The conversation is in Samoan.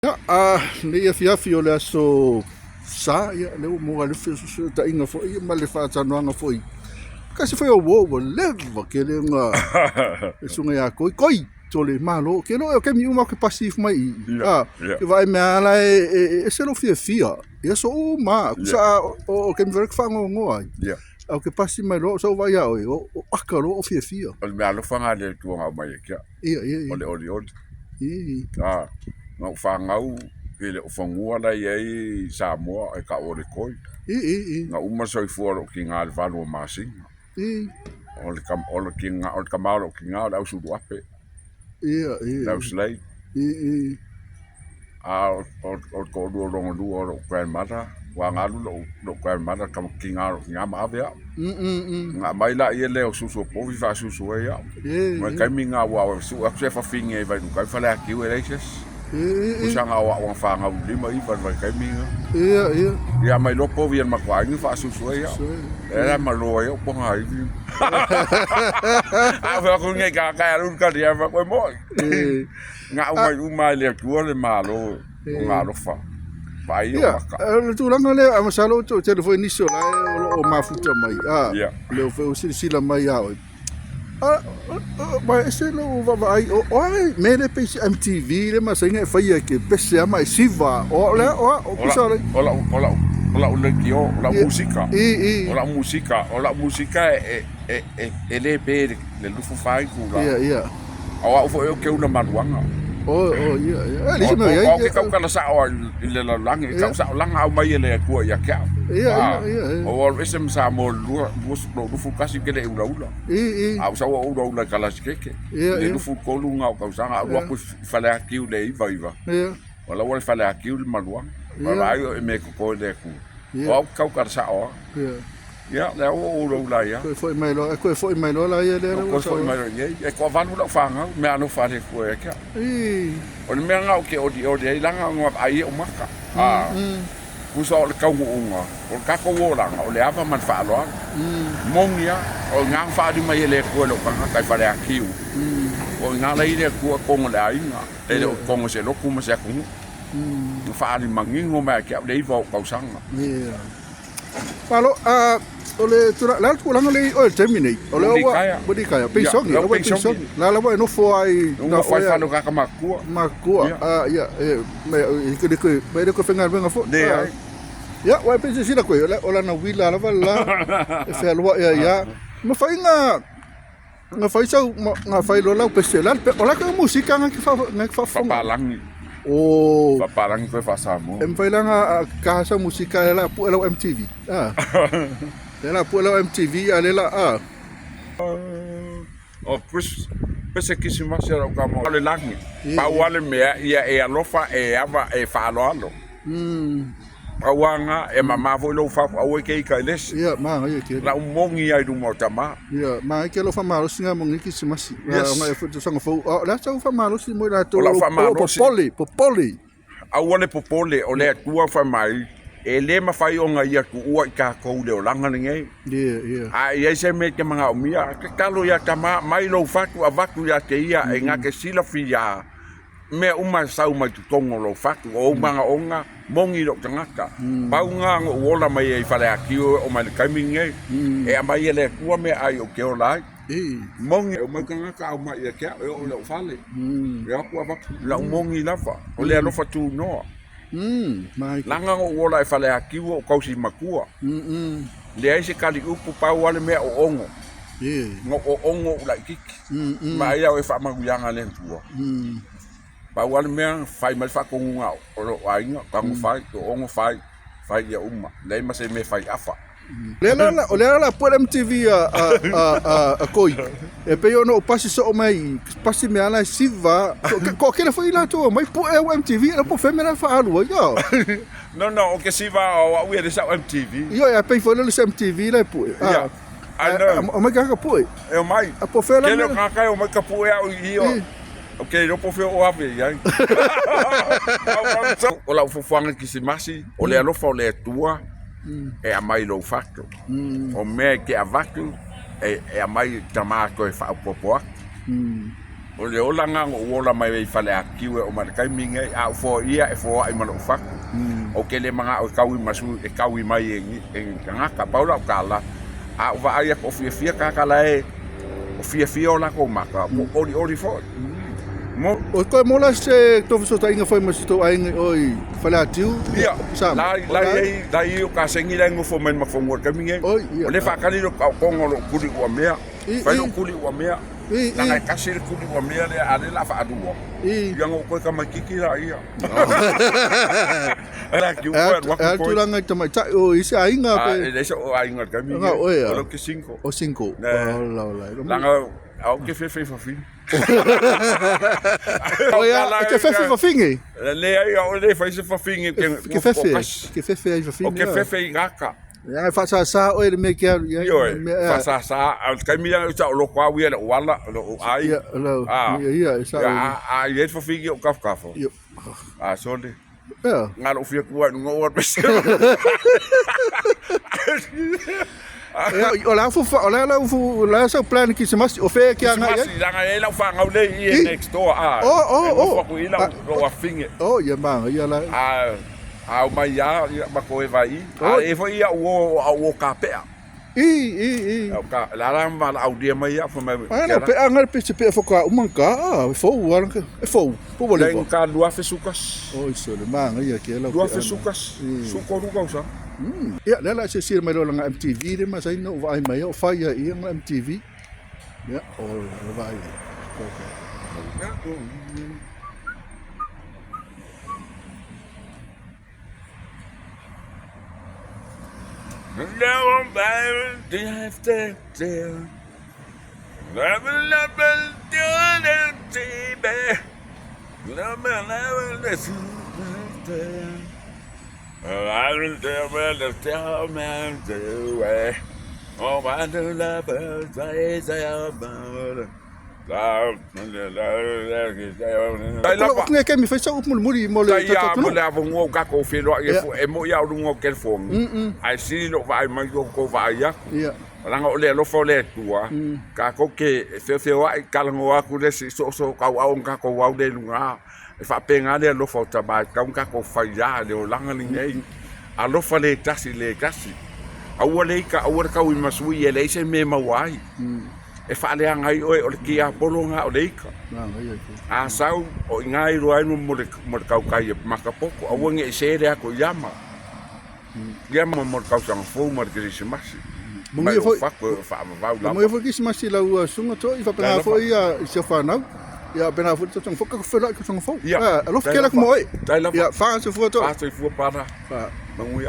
Ia, a lenei afiafi o le aso Sa, ia, lea ua maua ai le fesootaiga foi ma le faatalanoaga foi. Kasi foi o uo ua leva tele ona le susuga ia Koi. Koi, tole malo. Ke loa o kemi uma o ke pasi ifo mai i i. A, ke vaai mea ala e ese lou fiafia. I aso uma, kusa o kemi wera ke whaangongoa ai. A o ke pasi mai loa o sau vaai ia oe, o aka loa o fiafia. O le mea alofa lena a le Atua na aumai ia te au. Ia, ia, ia. O le olioli. Ii. A, na ou fanau i le fanua la e i ai i Samoa e tau o le Koi. Ii, ii, ii. Na uma le soifua o lou tina i le 8 o masina. Ii. O le o le tina, o le tama o lou tina o le ausuluape. Ia, ia. Le auslave. Ii, ii. A o le toalua o lona lua o lou grandmother, ua na alu lou grandmother tina o lou tina ma ave au. Na aumai laia lea o susu o povi faasusu ai au. Ma le taimi lena ua sue atu se fafine i Vailuutai Faleatiu e leai se isi. Tusa na o au na fanau i le 59 i le vaitaimi lena. Ia aumai loa povi a le matou aiga faasusu ai au. Lea la malo ai ou ponaivi. A ou fai atu nei tagata e alu i le taliai, fai atu e moi. Na aumai uma lava e le Atua le Malo o Lona alofa. Vaai ou maka. Ia, o le tulaga lea, a masalo o tele foi nisi o la e o lo o mafuta mai, a, lea foi ua silasila mai ia oe. Ma e ese lou vaavaai, o a mea lea pei se MTV lea masani ona e faia e te pese lava ma e siva, o a, o a, o kusa o le. O lau, o lau, o lau leitio, o lau musika. I, i. O lau musika, o lau musika e le pe le 24 itula. Ia, ia. A o au foi ou te una maluaga. O, o, ia, ia. E leai se mea o i ai. O au ke tautala sao i le lalolagi, i tausaolaga aumai e le Atua ia te au. Ia, ia, ia, ia. Ou alu ese ma Samoa i le 21 ou te le i ulaula. I, i. A ou sau ou ulaula i Kalasikeke. Ia, I ia. le 23 na o tausaga, alu atu i Faleatiu i le 99. Ia. O la ua i Faleatiu le maluaga. Ia. Vaai i mea e toto e le Atua. Ia. O au ke tautala sao lava. Ia. Ia, lea ua ou ulaula ai lava. Toe foi mai loa, e toe foi mai loa la ia lea ua toe foi mai loa i ai. E toavalu lau fanau, mea alofa a le Atua ia te au. O le mea lena ou te olioli ai, leaga na vaai i ou maka. A, tusa o le taunuuga, o le tatou olaga, o le ava ma le faaaloalo. Moni lava, o i ina na faaali mai e le Atua i lou tagata i Faleatiu, o i ina la i ai le Atua i totonu o le aiga, e le o i totonu o se lotu ma se atunuu. Na faaali manino mai ia te au le 9 o ou tausaga. Malo, a o le tula, le a le tulaga lea i oe i le taimi nei? O lea ua ua litaea, peisoni, Ia, ua peisoni. La la ua e nofo ai na oe. Fai fale o tagata matutua. Matutua. A ia, e me e le koe, me le koe faigaluega foi. Leai. Ia, ua e pei silasila koe, o lana uila lava le la e fealuai ai lava. Mafai na na fai sau na fai loa lau pese la o la ke musika na ke fa na ke faafofoga. Faapalagi. O. Faapalagi koe faa-Samoa. E mafai la na ka sau musika e la pue lau MTV. Ah. Le la pue lau MTV a le la ah. O Chris pese kisimasi a lau tama o le lagi. Pau lava le mea ia e alofa e ava e faaaloalo. Pau lava lena, e mama foi lou fafo, aua e te ita i le isi. Ia, manaia tele. Lau moni lava i luma o tama. Ia, manaia tele lou faamalosi na mo lenei Kerisimasi. Yes. Ona e foi tausaga fou. A o le a sau faamalosi mo i latou O lau faamalosi. Popole, popole. Aua le popole, o le Atua fai mai, e le mafai ona ia tuua i tatou i le olaga lenei. Ia, ia. A i ai se mea e te manaomia, tatalo ia tama, mai lou fatu avatu ia te ia, e na te silafia mea uma e sau mai totonu o lou fatu, o ou manaoga, moni lou tagata. Pau lena na ou ola mai ai i Faleatiu e oo mai le taimi lenei, e aumai e le Atua meaai ou te ola ai. Moni, e omai tagata aumai ia te au e oo i lou fale, e o atu avatu, lau moni lava, o le alofa tunoa. Leaga na ou ola i Faleatiu o ou tausi matua, leai se taliupu, pau lava le mea o ono. Na ou ono ou laitiiti. Vaai au e faamanuiaga a le Atua. Pau lava le mea, fai mai le faatonuga o lou aiga, tago fai, oogo fai, fai ia uma, leai ma se mea e fai afa. O lea la pue le MTV a Koi, e pei ona ou pasi soo mai, pasi mea la e siva, toatele foi latou e omai pue au MTV, e po o fea mea la e faaalu ai. No, no, o ke siva o au ia le sau MTV. Ioe, ae pei foi lea o le isi MTV la e pue. I know. Omai tagata pue. E omai. A po fea la Tele o tagata e omai ka pue au i i. Ou te iloa po o fea o ave i ai. O lau fuafuaga i Kisimasi, o le alofa o le Atua e aumai i lou fatu. O mea e te avatu, e aumai i tama toe faaopoopo atu. O le olaga na ou ola mai ai i Faleatiu e oo mai i le taimi lenei, a ou foaia e foai ma lou fatu. Ou te le manao e taui ma sui, e taui mai e ni, e ni tagata. Pau lau tala, a ou vaai atu o fiafia tagata la e o fiafia o latou maka, ua olioli foi. Mo. O toe mo la se tou fesootaiga foi ma si tou aiga i o i Faleatiu, Ia, Samoa. la, la i ai, la i ai o kasegi la e nofo mai i le mafanua i le taimi lenei. Oi, ia. O lea e faatali le taotoga o lou tuli ua mea. Fai lou tuli ua mea. Leaga e tasi le tuli ua mea lea, a o lea o le a faalua. Ia ona ou toe tamaititi laia. E a le tulaga i tamaitai o i se aiga pe. E leai sou aiga i le taimi lenei. O lea ou te single. O single. Ola ola. Leaga au ou te fefe i fafine. O ia, e te fefe i fafine? Leai, au e le fai se fafine. Ke fefe, ke fefe ai i fafine. Ou te fefe i gata. Leaga e faasasa oe i le mea e te alu i ai. Ioe, faasasa. A o le taimi lea ou saoloto au ia i lou ala, lou ai. Ia, lau, ia, ia, e sao. A i ai le fafine i ou tafatafa. A sole. Ia. Na lou fia tu ai i luga ou alu ese. Ia, o le a fuafua, o le a lau fu, o le a sau plan i Kirisimasi, o fea e te agai i ai? Kirisimasi, leaga e i ai lau fanau lea i i e next door, a. Oh, oh, E oh. nofo atu i i lou afine. Oh, ia manaia la. A A o mai a ia matou e vai i. A e foi ia o au o ka pea. I i i. Au ka la la ma la au dia mai ia fa mai. Ai na pea ngal pe se pea foka uma ka a fou a e fou. Po wale. Leng ka lua fe sukas. Oi so le manga ia ke la. Lua fe sukas. Suko lu kausa. Ia le la se sir mai lo nga MTV le ma sai no vai mai o fai ia ia nga MTV. Ia o la vai. Okay. Ko kemi fai sau upu mulimuli mo le Ia mo le avanoa o tatou feiloai e e moi lava o luga o telefoni ae sili lou vaai mai i tou vaai atu. Leaga o le alofa o le Atua tatou te feofeoai talanoa atu le isi so o se tauau ona tatou au lea i luga. E faapena le alofa o tama e tatau ona tatou fai le olaga lenei. Alofa le tasi i le tasi. Aua le ita aua le tauimasui e leai se mea e maua ai. E faaleaga ai oe o le tiapolo lena o le ita. A sau o i ina e iloa ai mo le tautai e matapoto. Aua ne i se le atu i ama. Ia ma mo le tausaga fou ma le Kerisimasi. Mai Manuia o foi. fatu e faavavau lava. Manuia foi Kerisimasi i lau susuga toi faapena foi ia i si au fanau. Ia faapena foi le tausaga fou, tatou feiloai i le tausaga fou. Ia. Alofa tele atu mo oe. Faafetai lava. Ia, fa soifua toi. Fa soifua Pala. Fa. Manuia.